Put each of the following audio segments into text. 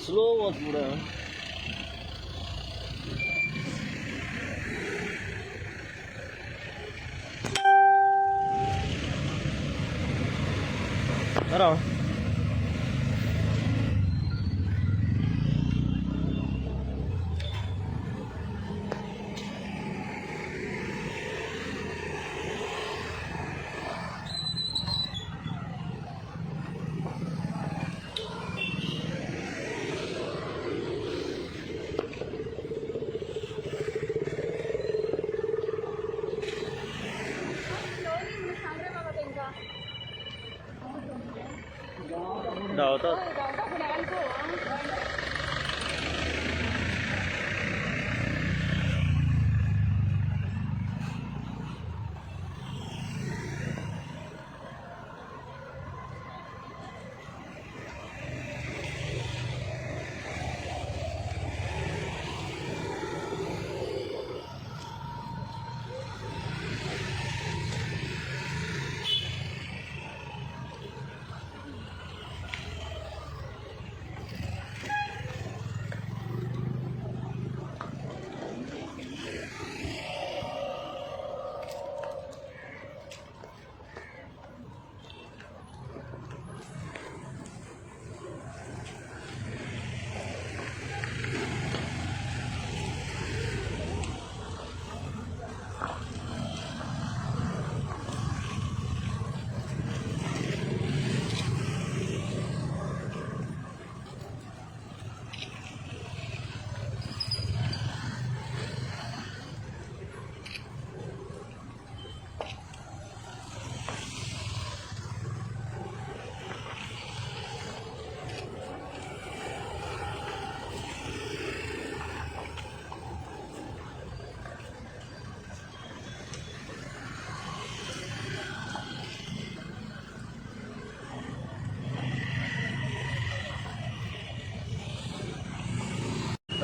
Slow वच फुडें. राव. सांग रे बाबा तेंका. धांवतात. हय, धांवता फुडें आल्को.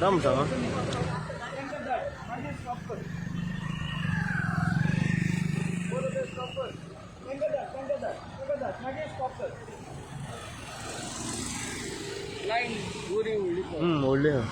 राम सांग. व्हडली आहा.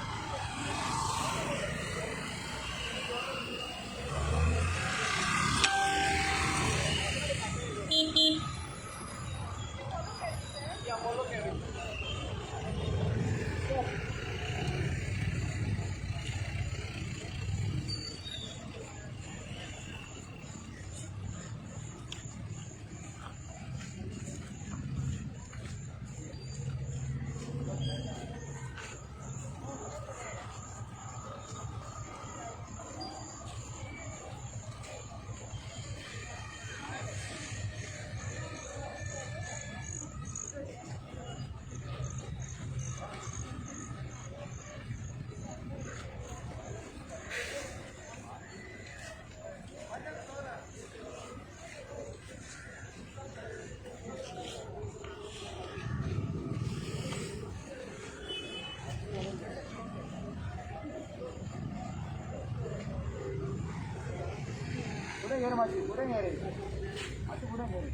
पुढे घे रे माझी, पुढे घे रे, माझी पुढे घे रे.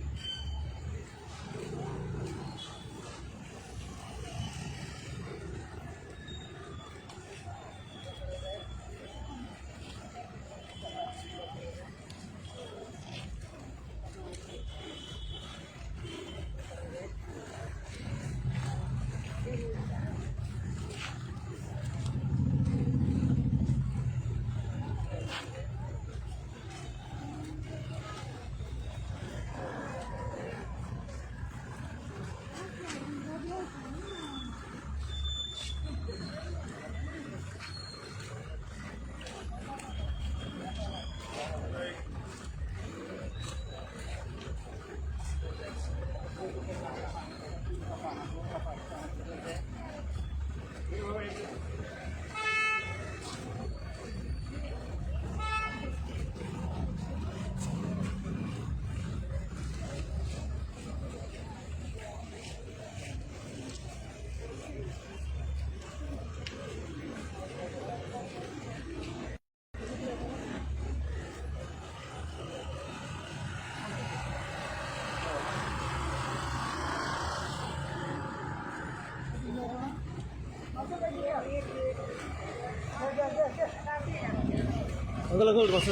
अंकल अंकल बस.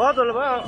Oh, tuh ba?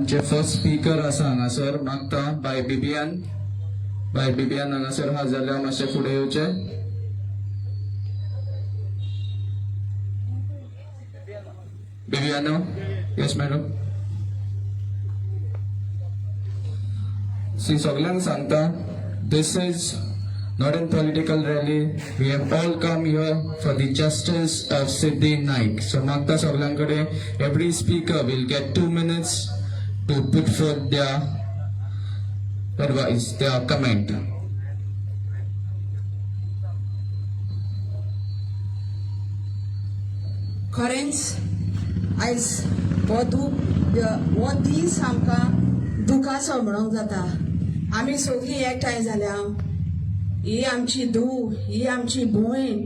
आमचे फर्स्ट स्पीकर आसा हांगासर मागता बाय बिबियान. बाय बिबियान हांगासर हा जाल्यार मातशें फुडें येवचें. बिबियानो, येस मॅडम. सी, सगल्यांक सांगता, this is not an political rally. We have all come here for the justice of Siddhi Naik. So मागता सगल्यां कडेन, every speaker will get 2 minutes to put forth their advice, their comment. खरेंच आयज हो दूख, हो दीस आमकां दुखाचो म्हणूंक जाता. आमी सगळीं एकठांय जाल्या. ही आमची धूव, ही आमची भयण,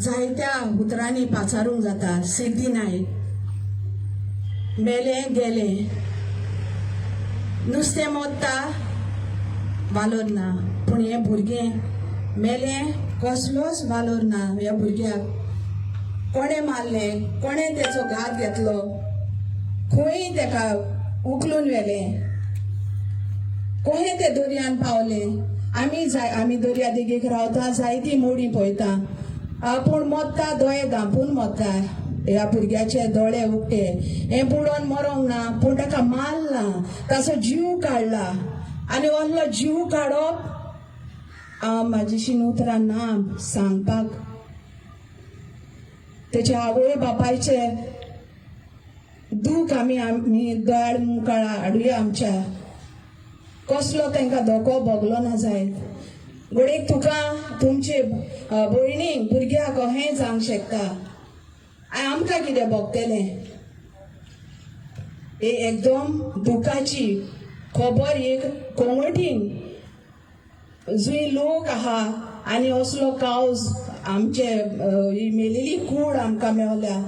जायत्या उतरांनी पाचारूंक जाता. सिद्धी नायक मेलें गेलें. नुस्तें मोत्ता वालोर ना, पूण हें भुरगें मेलें, कसलोच वालोर ना. ह्या भुरग्याक कोणें मारलें, कोणें तेचो घात घेतलो, खंय तेका उखलून व्हेलें, खंय ते दर्यान पावले. आमी जाय, आमी दर्या देगेक रावता, जायती मोडी पळयता, पूण मोत्ता दोळे धांपून मोत्ता. ह्या भुरग्याचे दोळे उक्ते. हें बुडोन मरोंक ना, पूण ताका मारला, ताचो जीव काडला. आनी असलो जीव काडप, म्हाजीशीन उतरां ना सांगपाक. तेच्या आवय बापायचे दूख आमी आमी दोळ्या मुखार हाडुया आमच्या. कसलो तांकां धोको भोगलो ना जायत. घडयेक तुका तुमचे भयणीक भुरग्याक कहेंय जावंक शकता. आनी आमकां कितें भोगतलें? हे एकदम दुखाची खबर. एक कोंगटीन जुंय लोक आहा आनी असलो कावज आमचे ही मेलेली कूड आमकां मेवल्या.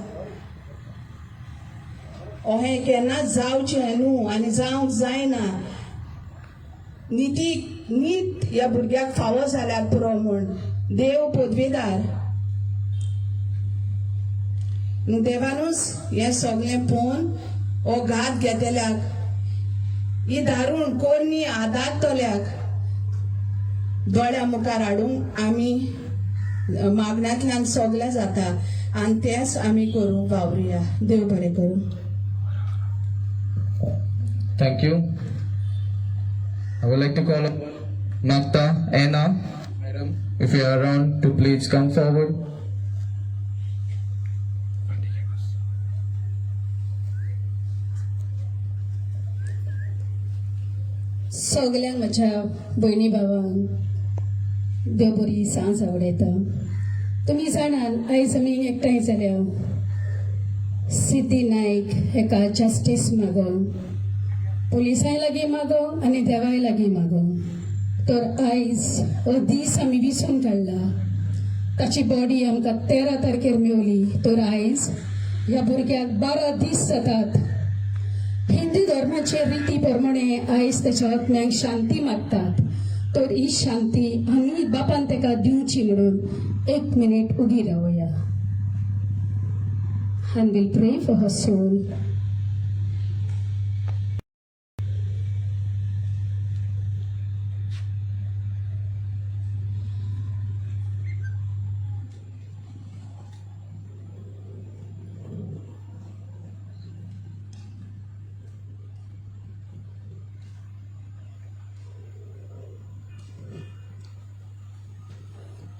अहें केन्नाच जावचें न्हू आनी जावंक जायना. निती नीत ह्या भुरग्याक फावो जाल्यार पुरो म्हूण देव पदवीदार. न्हू देवानूच हें सगळें पळोवन हो घात घेतल्याक, ही दारूण कोरनी आदारतल्याक दोळ्या मुखार हाडूंक आमी मागण्यांतल्यान सगळें जाता आनी तेंच आमी करूंक वावरुया. देव बरें करूं. Thank you. I would like to call upon Nakta Anna, madam, if you are around, to please come forward. सगल्यांक म्हज्या भयणी भावांक देव बरी सांज आवडयता. तुमी जाणात, आयज आमी एकठांय जाल्या सिद्धी नायक हेका जस्टीस मागोंक, पुलिसांय लागीं मागोंक आनी देवाय लागीं मागोंक. तर आयज हो दीस आमी विसरून काडला. ताची बॉडी आमकां 13 तारखेर मेवली, तर आयज ह्या भुरग्याक 12 दीस जातात. हिंदू धर्माचे रिती प्रमाणे आयज ताच्या आत्म्याक शांती मागतात, तर ही शांती आमी बापान ताका दिवची म्हणून एक मिनीट उगी रावया and we'll pray for her soul.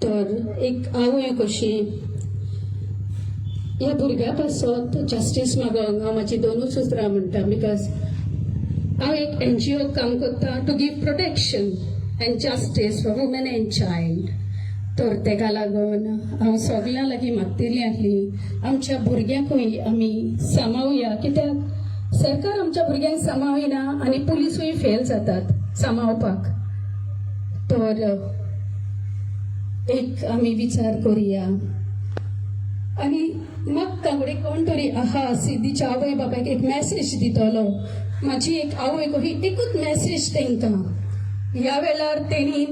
तर एक आवय कशी ह्या भुरग्या पासत जस्टीस मागोंक हांव म्हाजी दोनूच उतरां म्हणटा, because हांव एक एनजीओ काम करता to give protection and justice for women and child. तर तेका लागून हांव सगल्यां लागीं मागतली आसली, आमच्या भुरग्यांकूय आमी सांबाळुया, कित्याक सरकार आमच्या भुरग्यांक सांबाळना आनी पुलिसूय फेल जातात सांबाळपाक. तर एक आमी विचार करुया आनी म्हाका कडेन कोण तरी आहा सिद्धीच्या आवय बापायक एक मॅसेज दितलो. म्हाजी एक आवय कही एकूच मॅसेज तांकां, ह्या वेळार तेणी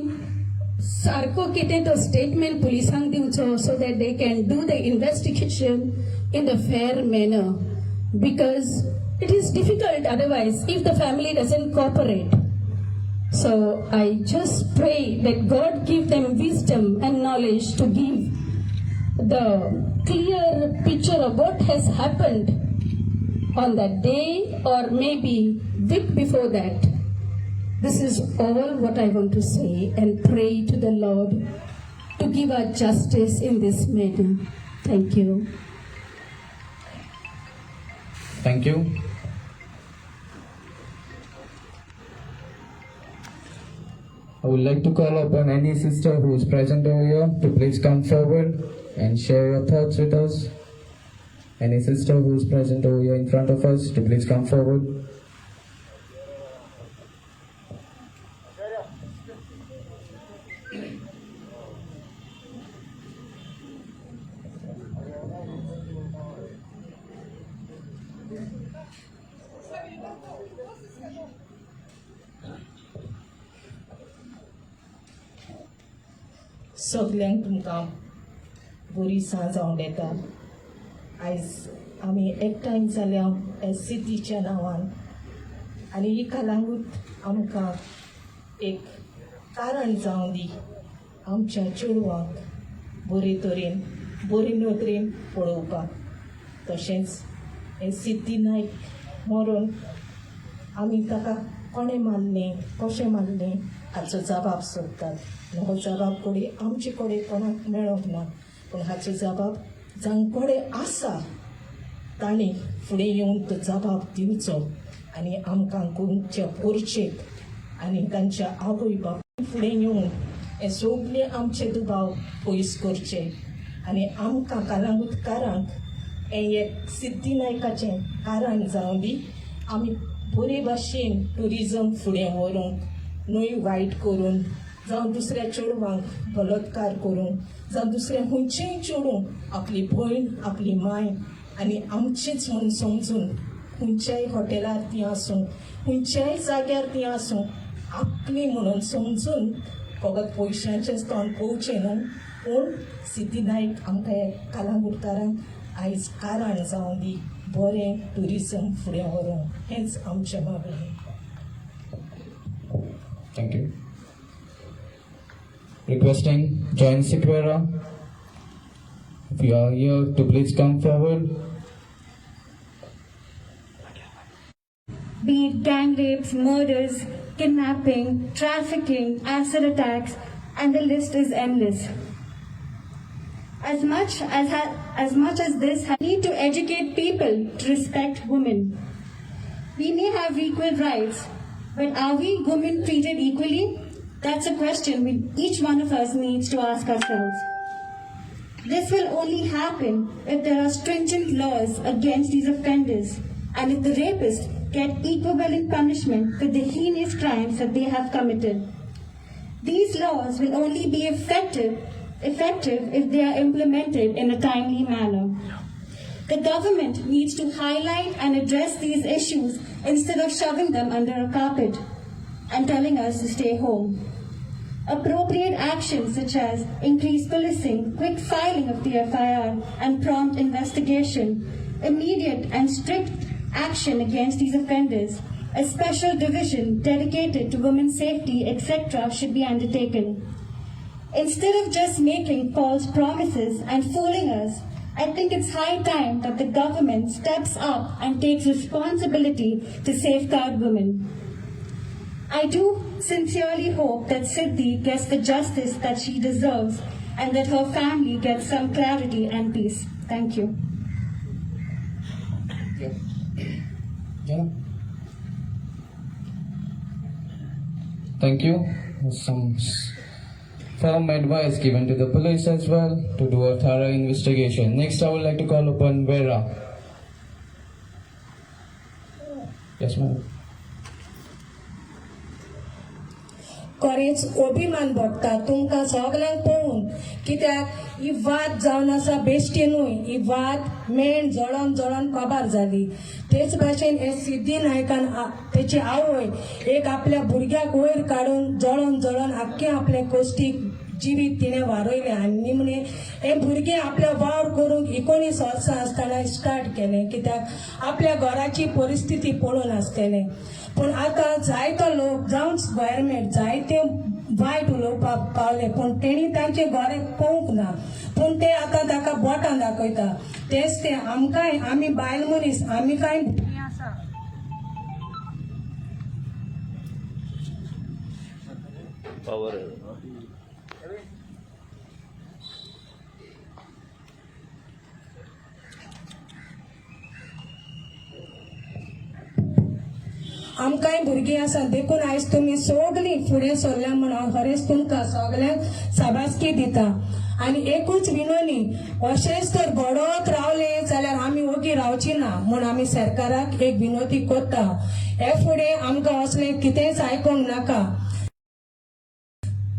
सारको कितें तो स्टेटमेंट पुलिसांक दिवचो, so that they can do the investigation in the fair manner, because it is difficult otherwise if the family doesn't cooperate. So I just pray that God give them wisdom and knowledge to give the clear picture of what has happened on that day or maybe week before that. This is all what I want to say and pray to the Lord to give us justice in this matter. Thank you. Thank you. I would like to call upon any sister who is present over here to please come forward and share your thoughts with us. Any sister who is present over here in front of us to please come forward. सगल्यांक तुमकां बरी सांज आवडटा. आयज आमी एकठांय जाल्या S सिद्धीच्या नांवान आनी ही कलांगूट आमकां एक कारण जावं दी आमच्या चेडवांक बरे तरेन बरे नदरेन पळोवपाक. तशेंच हें सिद्धी नायक मरून आमी ताका कोणें मारलें, कशें मारलें हाचो जबाब सोदतात. हो जबाब कडेन आमचे कडेन कोणाक मेळोंक ना, पूण हाचो जबाब जांचे कडेन आसा तांणी फुडें येवन तो जबाब दिवचो आनी आमकां गोंयच्या पोरचेक आनी तांच्या आवय बापूय फुडें येवन हे सगळे आमचे दुबाव पयस करचे आनी आमकां कलांगुटकारांक हें एक सिद्धी नायकाचें कारण जावं दी. आमी बरे भाशेन ट्युरिजम फुडें व्हरूंक न्हय वायट करून, जावं दुसऱ्या चेडवांक बलात्कार करूंक, जावं दुसऱ्या खंयचेय चेडूं आपली भयण, आपली माय आनी आमचीच म्हूण समजून खंयच्याय हॉटेलार ती आसूं, खंयच्याय जाग्यार ती आसूं, आपली म्हणून समजून फकत पयशांचेंच तोंड पळोवचें न्हू. पूण सिद्धी नायक आमकां ह्या कलांगुटकारांक आयज कारण जावं दी बरें ट्युरिजम फुडें व्हरूंक, हेंच आमचें मागणें. Thank you. Requesting Join Sequeira, if you are here, to please come forward. Be it gang rapes, murders, kidnapping, trafficking, acid attacks, and the list is endless. As much as this, we need to educate people to respect women. We may have equal rights, but are we women treated equally? That's a question each one of us needs to ask ourselves. This will only happen if there are stringent laws against these offenders and if the rapists get equivalent punishment for the heinous crimes that they have committed. These laws will only be effective if they are implemented in a timely manner. The government needs to highlight and address these issues instead of shoving them under a carpet and telling us to stay home. Appropriate actions such as increased policing, quick filing of the FIR, and prompt investigation, immediate and strict action against these offenders, a special division dedicated to women's safety, etc., should be undertaken. Instead of just making false promises and fooling us, I think it's high time that the government steps up and takes responsibility to safeguard women. I do sincerely hope that Siddhi gets the justice that she deserves and that her family gets some clarity and peace. Thank you. Yeah. Yeah. Thank you. Some firm advice given to the police as well to do a thorough investigation. Next, I would like to call upon Vera. Yes, ma'am. खरेंच अभिमान भोगता तुमकां सगल्यांक पळोवन, कित्याक ही वाद जावन आसा बेश्टी न्हय, ही वाद मेण जळोन जळोन काबार जाली. तेच भाशेन हे सिद्धी नायकान तेची आवय एक आपल्या भुरग्याक वयर काडून जळोन जळोन आख्खें आपले कोश्टीक जिवीत तिणें वारयलें आनी निमणें हें भुरगें आपल्या वावर करूंक 19 वर्सां आसतना स्टार्ट केलें, कित्याक आपल्या घराची परिस्थिती पळोवन आसतलें. पूण आतां जायतो लोक जावं गव्हर्मेंट जायते वायट उलोवपाक पावले, पूण तेणी तांचे घर पळोवंक ना, पूण ते आतां ताका बोटां दाखयता. तेच ते आमकांय आमी बायल मनीस आमी कांय पावर. आमकांय भुरगीं आसा, देखून आयज तुमी सगळीं फुडें सरल्या म्हूण हांव खरेंच तुमकां सगल्यांक शाबासकी दिता. आनी एकूच विनवणी, अशेंच तर घडत रावलें जाल्यार आमी ओगी रावची ना म्हूण आमी सरकाराक एक विनवती करता. हे फुडें आमकां असलें कितेंच आयकूंक नाका.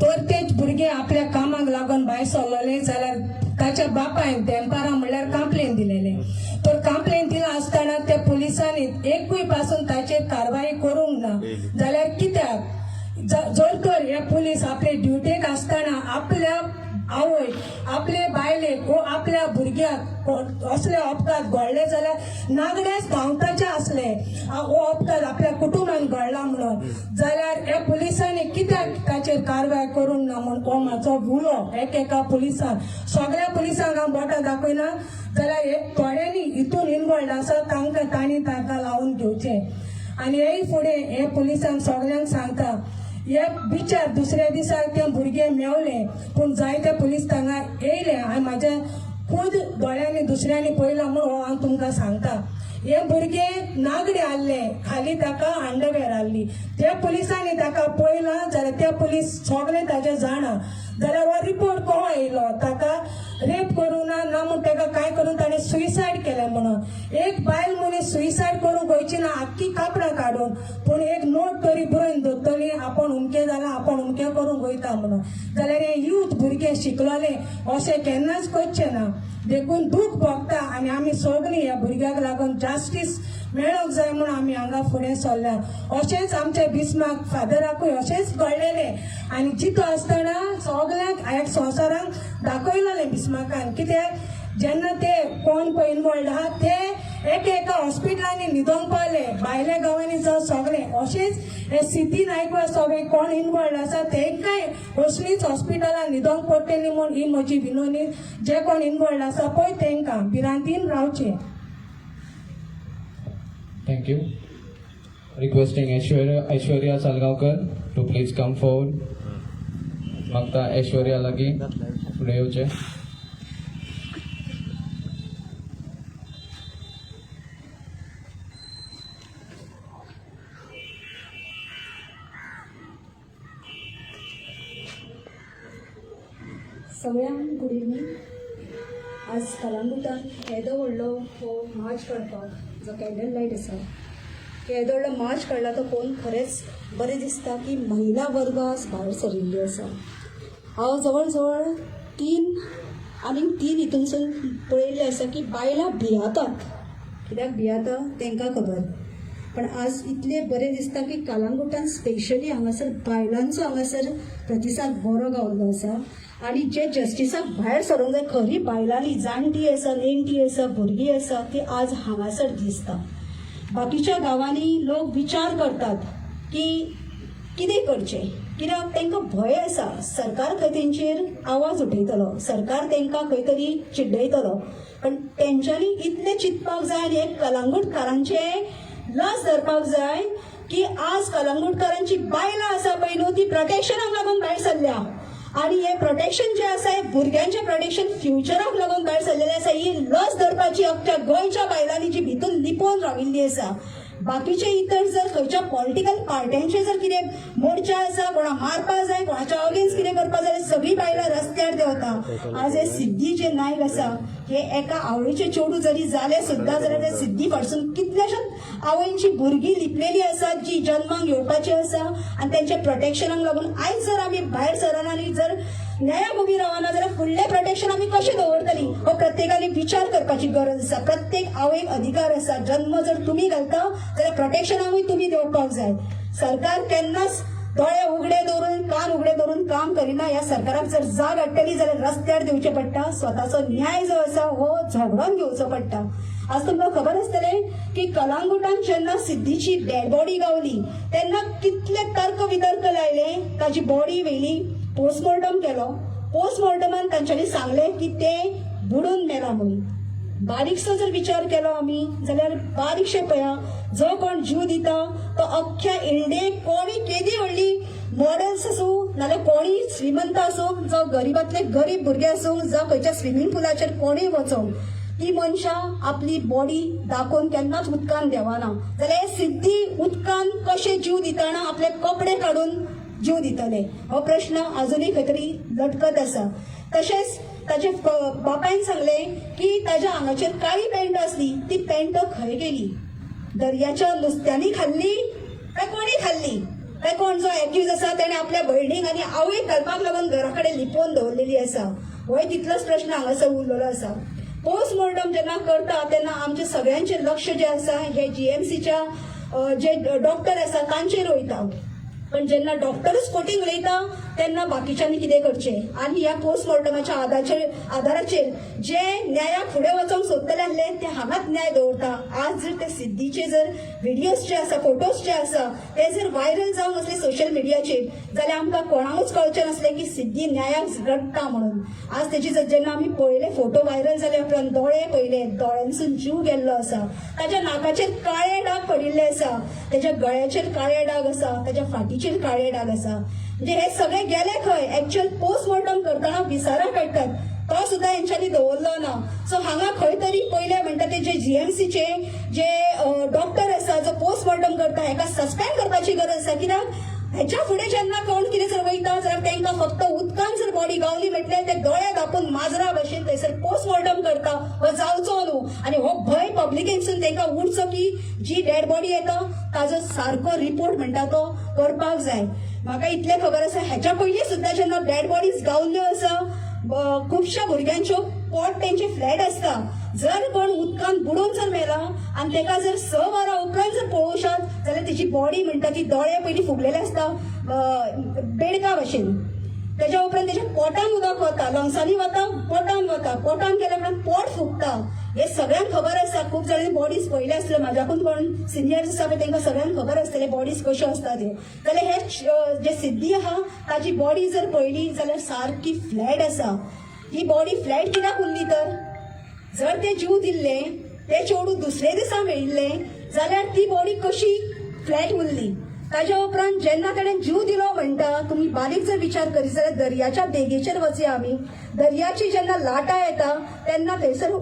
तर तेच भुरगे आपल्या कामाक लागून भायर सरलेले जाल्यार ताच्या बापायन तेंपारा म्हणल्यार कंप्लेन दिलेले, तर कंप्लेन दिला आसतना त्या पुलिसांनी एकूय पासून ताचेर कारवाई करूंक ना जाल्यार कित्याक? जर तर हे पुलीस आपले ड्युटेक आसतना आपल्या आवय, आपले बायलेक वो आपल्या भुरग्याक असले अपघात घडले जाल्यार नागडेच धांवताचे आसले, हो अपघात आपल्या कुटुंबान घडला म्हणून, जाल्यार ह्या पुलिसांनी कित्याक ताचेर कारवाय करूंक ना म्हूण हो म्हाजो उलो एक एका पुलिसांक, सगळ्या पुलिसांक हांव बोटां दाखयना जाल्यार हे थोड्यांनी हितून इनवॉल्ड आसा तांकां तांणी तांकां लावन घेवचें. आनी हेय फुडें हे पुलिसांक सगल्यांक सांगता, हे बिचार दुसऱ्या दिसा ते भुरगे मेवले, पूण जायते पुलीस हांगा येयले आनी म्हाज्या खूद दोळ्यांनी दुसऱ्यांनी पळयलां म्हूण हो हांव तुमकां सांगता. हे भुरगे नागडे आहले, खाली ताका अंडरवेर आहली, त्या पुलिसांनी ताका पळयलां जाल्यार ते पुलीस सगळे ताजे जाणा जाल्यार हो रिपोर्ट कोहो येयलो ताका रेप करूं ना ना म्हूण ताका कांय करून ताणें सुयसायड केलें म्हणून. एक बायल मनीस सुयसायड करूंक वयची ना आख्खी कापडां काडून, पूण एक नोट तरी बरोवन दवरतली आपूण उमकें जालां, आपूण उमकें करूंक वयता म्हणून. जाल्यार हे यूथ भुरगे शिकलोले अशें केन्नाच करचें ना. देखून दूख भोगता आनी आमी सगळीं ह्या भुरग्याक लागून जस्टीस मेळोंक जाय म्हूण आमी हांगा फुडें सरल्या. अशेंच आमच्या बिस्माक फादराकूय अशेंच घडलेलें आनी जितो आसतना सगळ्यांक एक संवसारांक दाखयलेलें बिस्माकान. कित्याक जेन्ना ते कोण पळय इनवॉल्ड आहा ते एक एका हॉस्पिटलांनी न्हिदोंक पावले, भायल्या गांवांनी जावं सगळें. अशेंच हे सिद्धी नायक वा सगळे कोण इनवॉल्ड आसा तेंकांय असलीच हॉस्पिटलान न्हिदोंक पडटली म्हूण ही म्हजी विनवणी. जे कोण इनवॉल्ड आसा पळय तेंकां भिरांतीन रावचें. Thank you. Requesting Aishwarya Salgaonkar to please come forward. मागता ऐश्वर्या लागीं फुडें येवचें. सगळ्यांक गुड इवनींग. आज कलांगुटान येदो व्हडलो हो मार्च काडपाक जो कॅन्डल लायट आसा, येदो व्हडलो मार्च काडला तो पळोवन खरेंच बरें दिसता की महिला वर्ग आज भायर सरिल्ली आसा. हांव जवळ जवळ तीन आनीक तीन हितूनसून पळयल्लें आसा की बायलां भियातात. कित्याक भियाता तांकां खबर, पण आज इतलें बरें दिसता की कलांगुटान स्पेशली हांगासर बायलांचो हांगासर प्रतिसाद बरो गावल्लो आसा आनी जे जस्टिसाक भायर सरूंक जाय खरी बायलांनी, जाणटी आसा, नेणटी आसा, भुरगीं आसा, ती आज हांगासर दिसता. बाकीच्या गांवांनी लोक विचार करतात की कितें करचें, कित्याक तांकां भंय आसा सरकार खंय तेंचेर आवाज उठयतलो, सरकार तांकां खंय तरी चिड्डयतलो. पण तेंच्यांनी इतलें चिंतपाक जाय आनी एक कलांगूटकारांचें लज धरपाक जाय की आज कलांगूटकारांची बायलां आसा पळय न्हू, ती प्रोटेक्शनाक लागून भायर सरल्या आनी हें प्रोटेक्शन जें आसा हें भुरग्यांचें प्रोटेक्शन फ्युचराक लागून भायर सरलेलें आसा. ही लज धरपाची अख्ख्या गोंयच्या बायलांनी जी भितून लिपोवन राविल्ली आसा. बाकीचे इतर जर खंयच्या पॉलिटिकल पार्ट्यांचे जर कितें मोर्चा आसा, कोणा मारपा जाय, कोणाच्या अगेन्स्ट कितें करपा जाय, सगळीं बायलां रस्त्यार देंवता. आज हे सिद्धी जे नायक आसा हे एका आवडीचे चेडूं जरी जालें सुद्दां जाल्यार ते सिद्धी फाटसून कितल्याशाच आवयंची भुरगीं लिपलेली आसा जी जन्माक येवपाची आसा आनी तेंच्या प्रोटेक्शनाक लागून आयज जर आमी भायर सरना आनी जर न्यायाक उबी रावना जाल्यार फुडलें प्रोटेक्शन आमी कशें दवरतली हो प्रत्येकान विचार करपाची गरज आसा. प्रत्येक आवयक अधिकार आसा, जन्म जर तुमी घालता जाल्यार प्रोटेक्शनाकूय तुमी दिवपाक जाय. सरकार केन्नाच दोळे उगडे दवरून कान उगडे दवरून काम करिना. ह्या सरकाराक जर जाग हाडटली जाल्यार रस्त्यार देंवचें पडटा, स्वताचो न्याय जो आसा हो झगडोन घेवचो पडटा. आज तुमकां खबर आसतलें की कलांगुटान जेन्ना सिद्धीची डेड बॉडी गावली तेन्ना कितले तर्क वितर्क लायले. ताजी बॉडी व्हेली, पोस्टमॉर्टम केलो. पोस्टमॉर्टमान तांच्यांनी सांगलें की ते बुडून मेला म्हणून. बारीकसो जर विचार केलो आमी जाल्यार बारीकशें पळया, जो कोण जीव दिता तो अख्ख्या इंडियेक कोणी केदी व्हडली मॉडल्स आसूं नाल्यार कोणी श्रीमंत आसूं, जावं गरीबांतले गरीब भुरगे आसूं, जावं खंयच्या स्विमींग पुलाचेर कोणूय वचों, ती मनशां आपली बॉडी दाखोवन केन्नाच उदकान देंवना. जाल्यार सिद्धी उदकान कशें जीव दितना आपले कपडे काडून जीव दितले हो प्रश्न अजुनूय खंय तरी लटकत आसा. तशेंच ताजे बापायन सांगलें की ताज्या आंगाचेर काळी पॅन्ट आसली, ती पॅन्ट खंय गेली? दर्याच्या नुस्त्यांनी खाल्ली काय कोणी खाल्ली? काय कोण जो एक्यूज आसा तेणे आपल्या भयणीक आनी आवयक घालपाक लागून घरा कडेन लिपोवन दवरलेली आसा? होय तितलोच प्रश्न हांगासर उरलेलो आसा. पोस्टमॉर्टम जेन्ना करता तेन्ना आमचें सगळ्यांचें लक्ष जें आसा हे जीएमसीच्या जे डॉक्टर आसा तांचेर वयता. पण जेन्ना डॉक्टरूच फटींग उलयता तेन्ना बाकीच्यांनी कितें करचें? आनी ह्या पोस्टमॉर्टमाच्या आदाराचेर जे न्यायाक फुडें वचोंक सोदतले आसले ते हांगाच न्याय दवरता. आज जर ते सिद्धीचे जर व्हिडियोज जे आसा, फोटोज जे आसा ते जर व्हायरल जावन आसले सोशल मिडियाचेर जाल्यार आमकां कोणाकूच कळचें नासलें की सिद्धी न्यायाक रडटा म्हणून. आज तेजी जर जेन्ना आमी पळयले फोटो व्हायरल जाले उपरांत दोळे पळयले, दोळ्यांसून जीव गेल्लो आसा, ताच्या नाकाचेर काळे डाग पडिल्ले आसा, ताच्या गळ्याचेर काळे डाग आसा, ताच्या फाटीचेर काळे डाग आसा. म्हणजे हे सगळे गेले खंय? एक्च्युअल पोस्टमॉर्टम करतना विसारा काडटात तो सुद्दां हेंच्यांनी दवरलो ना. सो हांगा खंय तरी पयले म्हणटा ते जे जीएमसीचे जे डॉक्टर आसा जो पोस्टमॉर्टम करता हेका सस्पेंड करपाची गरज आसा. कित्याक हेच्या फुडें जेन्ना कोण कितें जर वयता जाल्यार तांकां फक्त उदकान जर बॉडी गावली म्हटल्यार ते दोळे धापून माजरा भशेन थंयसर पोस्टमॉर्टम करता, हो जावचो न्हू. आनी हो भंय पब्लिकेनसून तांकां उरचो की जी डेड बॉडी येता ताजो सारको रिपोर्ट म्हणटा तो करपाक जाय. म्हाका इतलें खबर आसा, हेच्या पयलीं सुद्दां जेन्ना डेड बॉडीज गावल्ल्यो आसा, खुबश्या भुरग्यांच्यो पोट तेंचे फ्लॅट आसता. जर कोण उदकान बुडून जर मेला आनी तेका जर 6 वरां उपरांत जर पळोवशात जाल्यार तेची बॉडी म्हणटा ती दोळे पयलीं फुगलेले आसता बेडका भशेन. तेज्या उपरांत तेच्या पोटान उदक वता, लंग्सांनी वता, पोटान वता, पोटान गेल्या उपरांत पोट फुगता. हे सगळ्यांक खबर आसा. खूब जाणांनी बॉडीज पळयले आसले, म्हाज्याकून कोण सिनियर्स आसा पळय तांकां सगळ्यांक खबर आसतले बॉडीज कश्यो आसता त्यो. जाल्यार हे जे सिद्धी आहा ताजी बॉडी जर पळयली जाल्यार सारकी फ्लॅट आसा. ही बॉडी फ्लॅट कित्याक उरली तर जर ते जीव दिल्ले ते चेडूं दुसरे दिसा मेळिल्ले जाल्यार ती बॉडी कशी फ्लॅट उरली. ताज्या उपरांत जेन्ना ताणें जीव दिलो म्हणटा, तुमी बारीक जर विचार करीत जाल्यार दर्याच्या देगेचेर वचया आमी. दर्याची जेन्ना लाटां येता तेन्ना थंयसर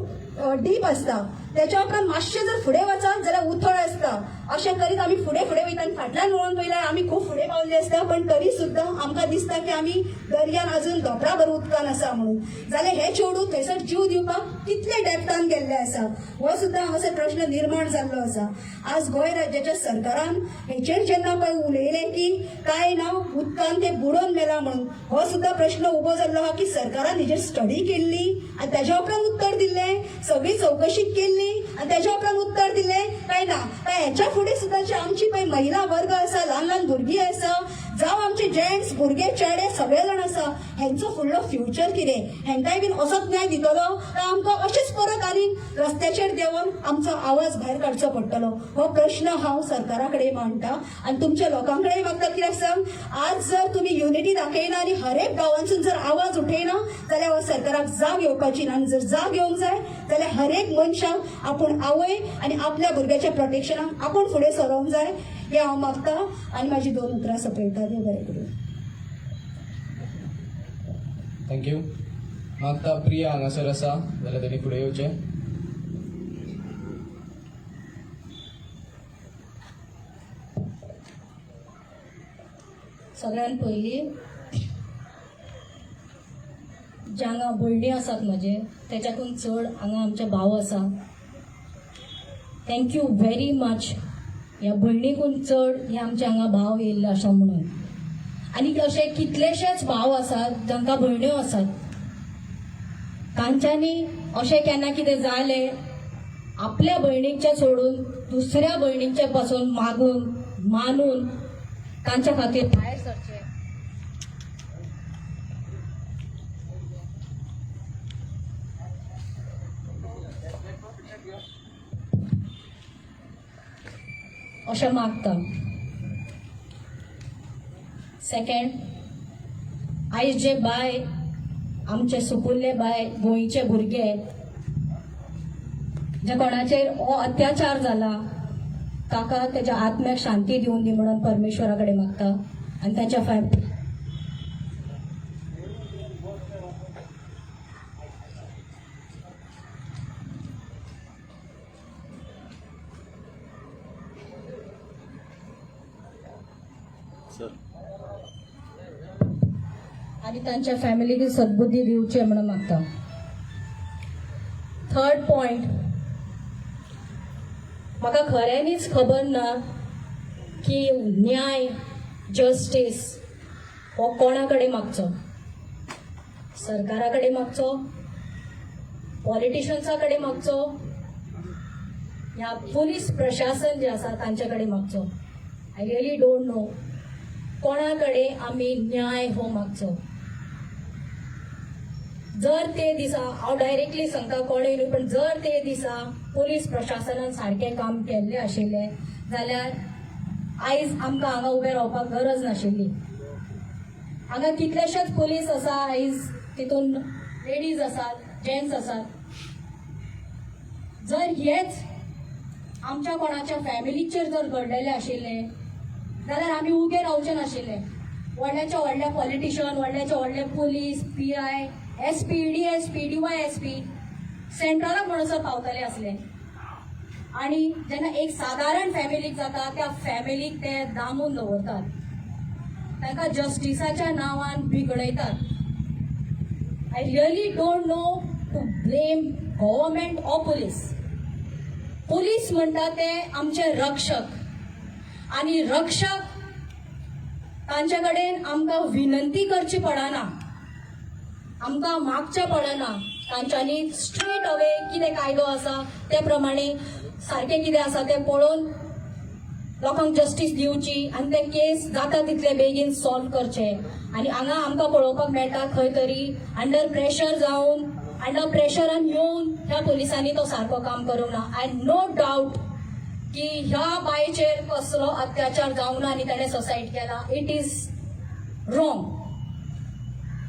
डीप आसता. तेच्या उपरांत मातशें जर फुडें वचत जाल्यार उथळ आसता. अशें करीत आमी फुडें फुडें वयता आनी फाटल्यान वळोवन पळयल्यार आमी खूब फुडें पावल्ले आसता, पण तरी सुद्दां आमकां दिसता की आमी दर्यान अजून धोपराभर उदकान आसा म्हणून. जाल्यार हे चेडूं थंयसर जीव दिवपाक कितले डेप्थान गेल्ले आसा हो सुद्दां हांगासर प्रश्न निर्माण जाल्लो आसा. आज गोंय राज्याच्या सरकारान हेचेर जेन्ना पळय उलयलें की काय ना उदकान ते बुडोवन मेला म्हणून, हो सुद्दां प्रश्न उबो जाल्लो आहा की सरकारान हेचेर स्टडी केल्ली आनी तेज्या उपरांत उत्तर दिल्लें, सगळी चवकशी केल्ली आनी तेज्या उपरांत उत्तर दिलें काय ना. काय हेच्या फुडें सुद्दां जी आमची पळय महिला वर्ग आसा, ल्हान ल्हान भुरगीं आसा, जावं आमचे जेंट्स भुरगे चेडे सगळे जाण आसा, हेंचो फुडलो फ्युचर कितें, हेंकांय बीन असोच न्याय दितलो काय आमकां अशेंच परत आनी रस्त्याचेर देंवन आमचो आवाज भायर काडचो पडटलो. हो प्रश्न हांव सरकारा कडेन मांडटा आनी तुमच्या लोकां कडेन मागता. कित्याक सांग, आज जर तुमी युनिटी दाखयना आनी हरेक गांवांसून जर आवाज उठयना जाल्यार हो सरकाराक जाग येवपाची ना. आनी जर जाग येवंक जाय जाल्यार हरेक मनशाक आपूण आवय आनी आपल्या भुरग्याच्या प्रोटेक्शनाक आपूण फुडें सरोंक जाय हें हांव मागता आनी म्हाजी 2 उतरां सोंपयता. देव बरें करूं. Thank you. मागता प्रिया हांगासर आसा जाल्यार तेणी फुडें येवचें. सगळ्यात पयलीं जे हांगा भयणी आसात म्हजे तेच्याकून चड हांगा आमचे भाव आसा. Thank you very much. ह्या भयणीकून चड हे आमचे हांगा भाव येयल्ले आसा म्हणून. आनी अशे कितलेशेच भाव आसात जांकां भयण्यो आसात, तांच्यांनी अशें केन्ना कितें जालें आपल्या भयणींचें सोडून दुसऱ्या भयणींचे पासून मागून मानून तांच्या खातीर भायर सरचें. अशें मागता. सेकंड, आयज जे बाय आमचे सुपुल्ले बाय गोंयचे भुरगे जे कोणाचेर हो अत्याचार जाला ताका तेज्या आत्म्याक शांती दिवन दी म्हणून परमेश्वरा कडेन मागता आनी ताच्या फॅमिली. आनी तांच्या फॅमिलीक सद्बुद्धी दिवची म्हणून मागता. थर्ड पॉयंट, म्हाका खऱ्यांनीच खबर ना की न्याय जस्टीस हो कोणा कडेन मागचो, सरकारा कडेन मागचो, पॉलिटिशन्सा कडेन मागचो, ह्या पुलीस प्रशासन जे आसा तांचे कडेन मागचो. I really don't know कोणा कडेन आमी न्याय हो मागचो. जर ते दिसा हांव डायरेक्टली सांगता कोणूय न्हू, पण जर ते दिसा पुलीस प्रशासनान सारकें काम केल्लें आशिल्लें जाल्यार आयज आमकां हांगा उबें रावपाक गरज नाशिल्ली. हांगा कितलेशेच पुलीस आसा आयज, तितून लेडीज आसात, जेंट्स आसात. जर हेच आमच्या कोणाच्या फॅमिलीचेर जर घडलेलें आशिल्लें जाल्यार आमी उबे रावचे नाशिल्ले. व्हडल्याच्या व्हडले पॉलिटिशन, व्हडल्याचे व्हडले police, PI, SP, DSP, DYSP सेंट्रलाक म्हणसर पावतले आसले. आनी जेन्ना एक सादारण फॅमिलीक जाता त्या फॅमिलीक ते दामून दवरतात. तांकां जस्टिसाच्या नांवान बिगडयतात. I really don't know to blame government or police. Police म्हणटा ते आमचे रक्षक आनी रक्षक तांचे कडेन आमकां विनंती करची पडना, आमकां मागचें पडना. तांच्यांनी स्ट्रेट अवे कितें कायदो आसा ते प्रमाणे सारकें कितें आसा तें पळोवन लोकांक जस्टीस दिवची आनी ते केस जाता तितले बेगीन सॉल्व करचे. आनी हांगा आमकां पळोवपाक मेळटा, खंय तरी अंडर प्रेशर जावन, अंडर प्रेशरान येवन ह्या पुलिसांनी तो सारको काम करूंक ना. आनी नो डावट की ह्या बायचेर कसलो अत्याचार जावंक ना आनी ताणें सुसायड केला. It is wrong.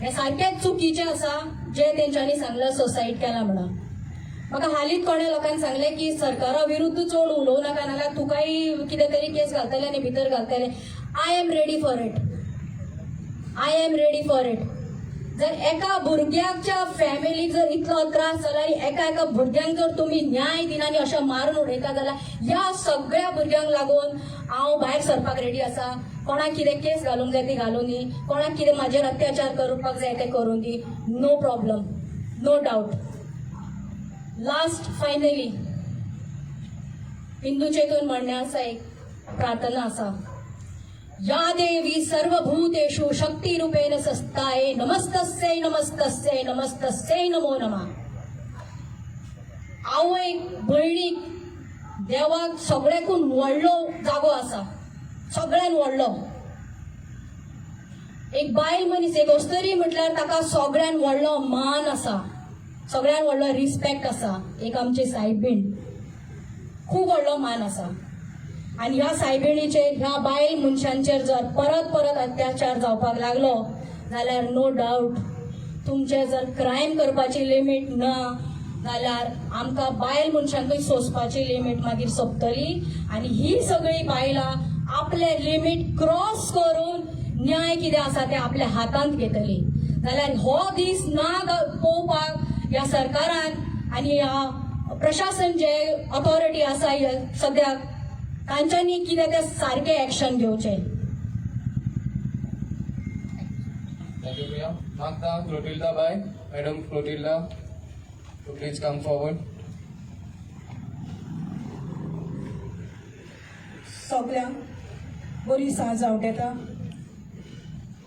हें सारकेंच चुकीचें आसा जें तेंच्यांनी सांगलां सुसायड केला म्हणून. म्हाका हालींच कोणे लोकांनी सांगलें की सरकारा विरुद्ध चड उलोवं नाका, नाल्यार तुकाय कितें तरी केस घालतले आनी भितर घालतले. I am ready for it. I am ready for it. जर एका भुरग्याच्या फॅमिलीक जर इतलो त्रास जाला आनी एका एका भुरग्यांक जर तुमी न्याय दिना आनी अशें मारून उडयता जाल्यार ह्या सगळ्या भुरग्यांक लागून हांव भायर सरपाक रेडी आसा. कोणाक कितें केस घालूंक जाय ती घालूं दी, कोणाक कितें म्हाजेर अत्याचार करपाक जाय ते करूं दी. No problem, no doubt. Last, finally, हिंदूचे हितून म्हणणें आसा, एक प्रार्थना आसा, या देवी सर्वभूतेषु शक्तिरूपेण संस्थिता, नमस्तस्यै नमस्तस्यै नमस्तस्यै नमो नमः. आवयक, भयणीक देवाक सगळ्याकून व्हडलो जागो आसा, सगळ्यान व्हडलो. एक बायल मनीस, एक अस्तरी म्हटल्यार ताका सगळ्यान व्हडलो मान आसा, सगळ्यान व्हडलो रिस्पेक्ट आसा. एक आमची सायबीण, खूब व्हडलो मान आसा. आनी ह्या सायबिणीचेर, ह्या बायल मनशांचेर जर परत परत अत्याचार जावपाक लागलो जाल्यार नो डावट, तुमचे जर क्रायम करपाची लिमीट ना जाल्यार आमकां बायल मनशांकूय सोंसपाची लिमीट मागीर सोंपतली. आनी ही सगळीं बायलां आपले लिमीट क्रॉस करून न्याय कितें आसा तें आपल्या हातांत घेतली. जाल्यार हो दीस ना पळोवपाक ह्या सरकारान आनी ह्या प्रशासन जे ऑथॉरिटी आसा ह्या सद्याक, तांच्यांनी कितें तें सारकें एक्शन घेवचें. Thank you, Priya. Magda Clotilda Bai, Madam Clotilda, to please come forward. सगल्यांक बरी सांज आवडेता.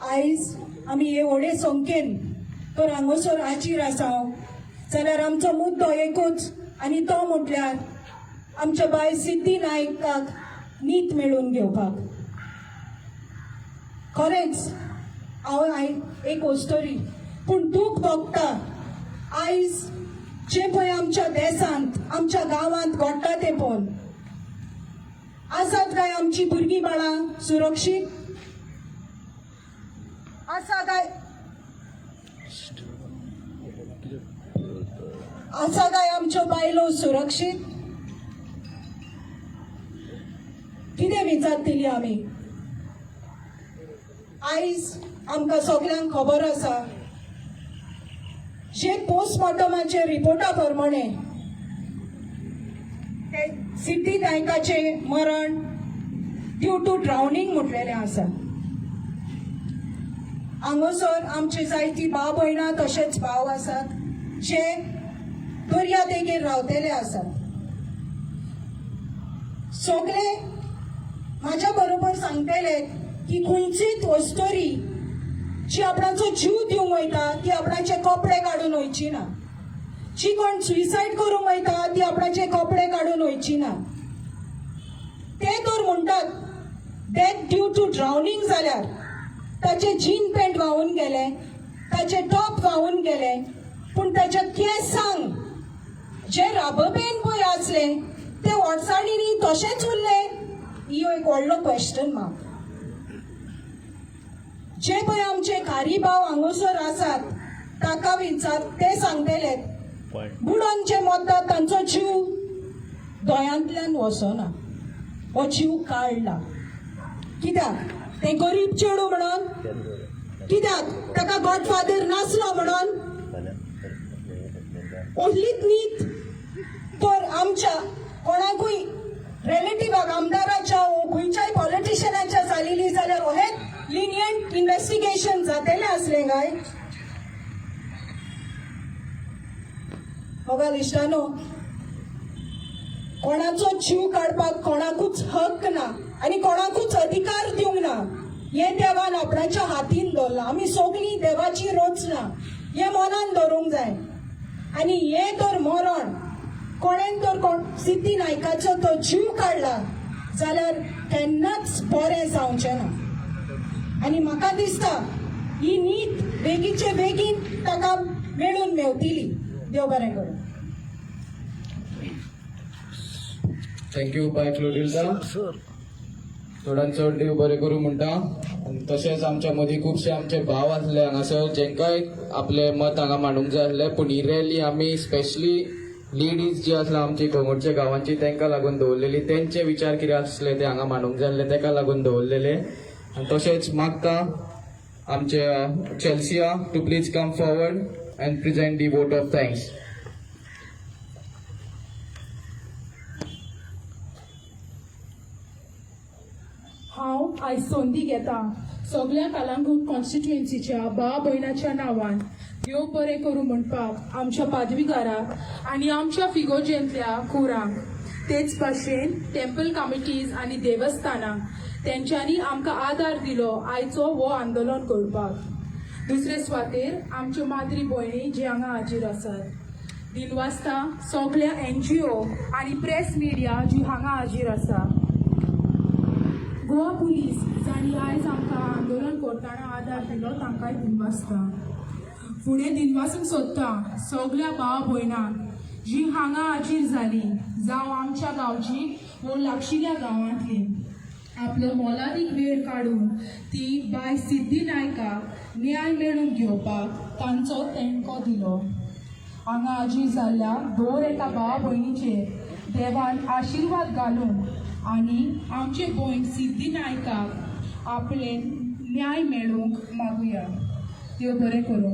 आयज आमी हे व्हडे संख्येन तर हांगासर हाजीर आसा जाल्यार आमचो मुद्दो एकूच आनी तो म्हटल्यार आमच्या बाय सिद्धी नायकाक नीत मेळोवन घेवपाक. खरेंच हांव एक अस्तरी, पूण दूख भोगता आयज जें पळय आमच्या देसांत, आमच्या गांवांत घडटा तें पळोवन. आसात काय आमची भुरगीं बाळां सुरक्षीत? आसा काय आमच्यो बायलो सुरक्षीत? कितें विचारतली आमी? आयज आमकां सगल्यांक खबर आसा, जे पोस्टमॉर्टमाचे रिपोर्टा प्रमाणे ते सिद्धी नायकाचें मरण ड्यू टू ड्रावनींग म्हटलेलें आसा. हांगासर आमची जायती भाव भयणां तशेंच भाव आसात जे दर्या देगेर रावतले आसात. सगळे म्हाज्या बरोबर सांगतले की खंयचीच अस्तरी जी आपणाचो जीव दिवंक वयता ती आपणाचे कपडे काडून वयची ना. जी कोण सुसायड करूंक वयता ती आपणाचे कपडे काडून वयची ना. ते तर म्हणटात डेथ ड्यू टू ड्रावनींग जाल्यार ताचे जीन पॅन्ट व्हांवून गेले, ताचे टॉप व्हांवून गेले, पूण ताच्या केंसांक जे रबर बँड पळय आसले ते वटसाणींनी तशेंच उरले. ही एक व्हडलो क्वेश्चन मार्क. जे पळय आमचे खारी भाव हांगासर आसात ताका विचार, ते सांगतले बुडोन जे मरतात तांचो जीव दोळ्यांतल्यान वचना, हो जीव काडला. कित्याक? ते गरीब चेडूं म्हणून? कित्याक ताका गॉडफादर नासलो म्हणून? ओहलीच नीत तर आमच्या कोणाकूय रिलेटिव्हाक, आमदाराच्या वो खंयच्याय पॉलिटिशियनाच्या जालेली जाल्यार हेच लिनियंट इन्व्हेस्टिगेशन जातेलें आसलें काय? मोगाल इश्टानो, कोणाचो जीव काडपाक कोणाकूच हक्क ना आनी कोणाकूच अधिकार दिवंक ना. हें देवान आपणाच्या हातीन दवरलां. आमी सगळीं देवाची रचना हें मनान दवरूंक जाय. आनी हें तर मरण कोणेन तर कोण सिद्धी नायकाचो तो जीव काडला जाल्यार केन्नाच बरें जावचें ना. आनी म्हाका दिसता ही नीत बेगीचे बेगीन ताका मेळून मेवतली. देव बरें करूं. Thank you bye क्लोडिल्डा. चडान चड देव बरें करूं म्हणटा. आनी तशेंच आमच्या मदीं खुबशे आमचे भाव आसले हांगासर जेंकाय आपलें मत हांगा मांडूंक जाय आसलें, पूण ही रॅली आमी स्पेशली लेडीज जी आसला आमची गोंगुर्चे गांवांची तांकां लागून दवरलेली. तेंचे विचार कितें आसले ते हांगा मांडूंक जाय आसले, ताका लागून दवरलेले. आनी तशेंच मागता आमचे Chelsea to please come forward and present the vote of thanks. हांव आयज संदी घेता सगल्या कलांगूट कॉन्स्टिट्युएन्सीच्या भाव भयणाच्या नांवान देव बरें करूं म्हणपाक आमच्या पादवीगाराक आनी आमच्या फिगोजेंतल्या कुरांक, तेच भाशेन टेम्पल कमिटीज आनी देवस्थानांक तेंच्यांनी आमकां आदार दिलो आयचो हो आंदोलन करपाक. दुसरे सुवातेर आमच्यो माद्री भयणी जी हांगा हाजीर आसात, दिनवासता सगल्या एनजीओ आनी प्रेस मिडिया जी हांगा हाजीर आसा, गोवा पुलीस जांणी आयज आमकां आंदोलन करतना आदार दिलो तांकांय दिनवासता. फुडें दिनवासूंक सोदता सगल्या भाव भयणांक जी हांगा हाजीर जालीं, जावं आमच्या गांवची वो लागशिल्ल्या गांवांतली, आपलो मोलादीक वेळ काडून ती बाय सिद्धी नायकाक न्याय मेळून घेवपाक तांचो तेंको दिलो. हांगा हाजीर जाल्ल्या दर एका भाव भयणीचेर देवान आशिर्वाद घालून आनी आमचे भयण सिद्धी नायकाक आपले न्याय मेळूंक मागुया. देव बरें करूं.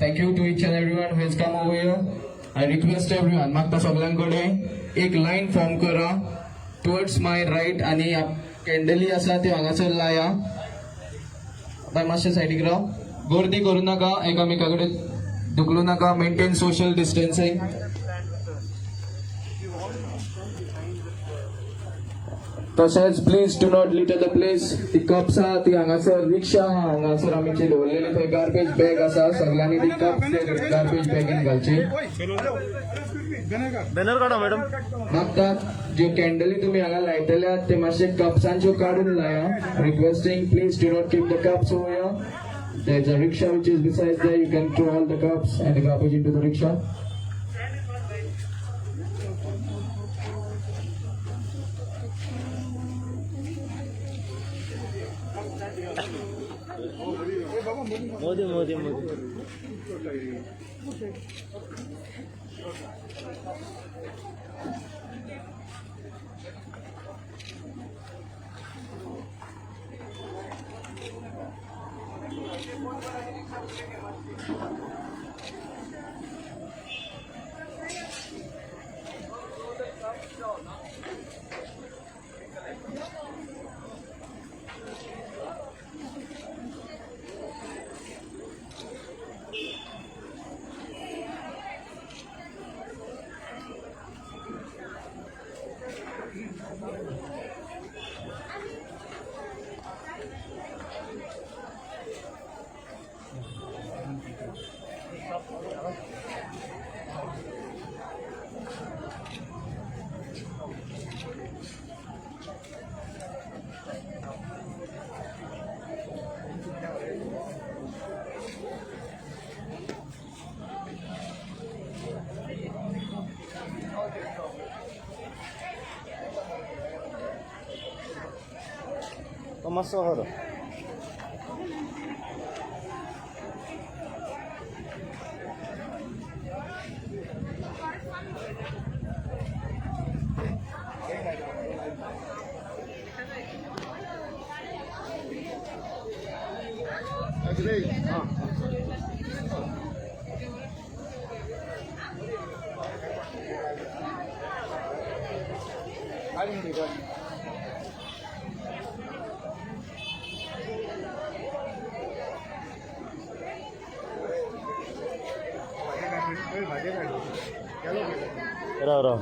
Thank you to each and everyone who has come over here. I request everyone, मागता सगळ्यांकडे एक लायन फॉर्म करा टुवर्ड्स my right आनी कॅन्डली आसा त्यो हांगासर लाया. बाय मातशें सायडीक राव, गर्दी करूं नाका, एकामेका कडेन धुकलूं नाका, मेंटेन सोशल डिस्टन्सिंग. तशेंच please do not litter the place. ती कप्स आहा ती हांगासर रिक्षा आहा हांगासर आमी जी दवरलेली थंय गार्बेज बॅग आसा, सगळ्यांनी ती कप्स गार्बेज बॅगीन घालची. बॅनर काडा मॅडम. मागतात ज्यो कॅन्डली तुमी हांगा लायतल्या ते मातशे कप्सांच्यो काडून लाया. Requesting please do not keep the cups over here. There is a rickshaw which is besides there. You can throw all the cups and the garbage into the rickshaw. Modi Modi Modi. तो मातसो आहा तो. गाडी गाडी. राव राव.